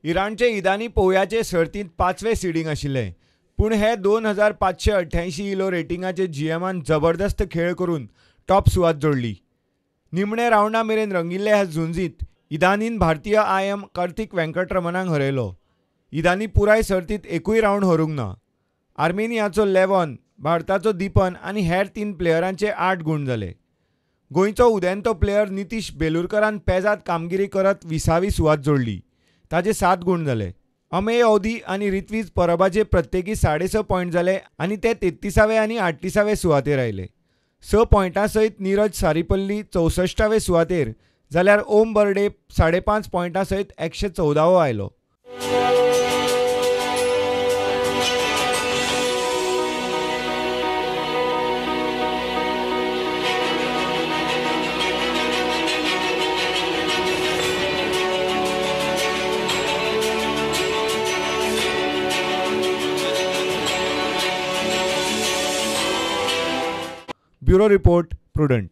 इराणचे इदानी पोवयाचे सर्तींत 5वें सिडींग आशिल्ले, पूण हे 2588 इलो रेटिंगाचे जीएमान जबरदस्त खेळ करून टॉप सुवात जोडली. निमणे रावंडा मेरेन रंगिल्ले ह्या झुंजीत इदानीन भारतीय IM Kartik वेंकटरमनाक हरयलो. इदानी पुराय सर्तींत एकूय रावंड हरूंक ना. आर्मेनियाचो लेवॉन, भारताचो दीपन आनी हेर 3 प्लेयरांचे 8 गूण जाले. गोंयचो उदेंतो प्लेयर नितीश बेलुरकरान पेजाद कामगिरी करत 20वी सुवात जोडली. ताजे 7 गूण जाले. अमेय अवधी आनी रित्वीज परबाचे प्रत्येकी 6.5 पॉयंट जाले आनी ते 33वे आनी 38वे सुवातेर आयले. 6 पॉयंटां सयत नीरज सारीपल्ली 64वे सुवातेर जाल्यार ओम बर्डे 5.5 पॉयंटां सयत 114वो आयलो. Bureau report, Prudent.